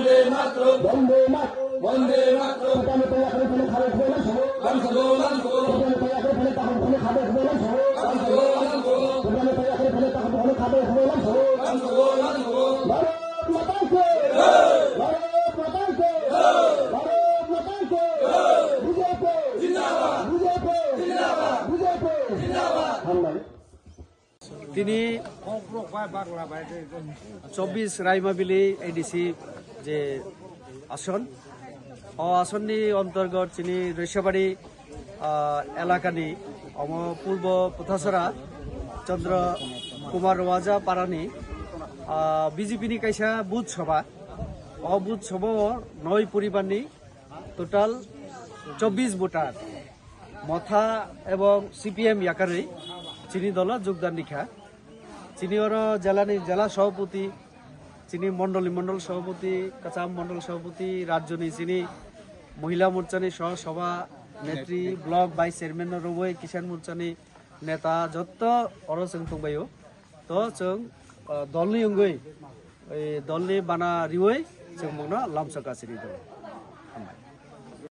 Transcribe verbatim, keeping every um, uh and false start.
Vande Mataram. Vande Mataram. Vande Mataram. Putani paya kare phale khare khare lam sobo. Lam sobo, lam sobo. Putani paya kare phale taham phale khare khare lam sobo. Lam sobo, lam sobo. Putani paya kare phale taham phale khare khare lam sobo. Lam sobo, lam sobo. Bharat Mata ki. Jai. Bharat Mata ki. Jai. Bharat Mata ki. Jai. B J P. Zindabad. B J P. Zindabad. B J P. Zindabad. Hambai. Tini chobbish Raimabili A D C je ason, o asonni ontorgot chini Roisabari, ah, elakani omo Purbo Puthasora Chandra Kumar Rawaja parani, ah, B J P ni kaisa booth soba. O booth soba o noi poribarni total chobbish voter. Motha ebong C P M yakarwi chini dolo jogdan rikha. Chini oro jelani jela sabhapati, chini mondoli mondol sabhapati, Kacham mondol sabhapati, rajyoni chini Mohila Morchani soh sabha netri, block vice chairman no rwui, Kisan Morchani neta jotto oro chwng tongbaio. To chwng, ah, dolni wngwi, ei dolni bana riui chwng bongno lamsokha chini dolo.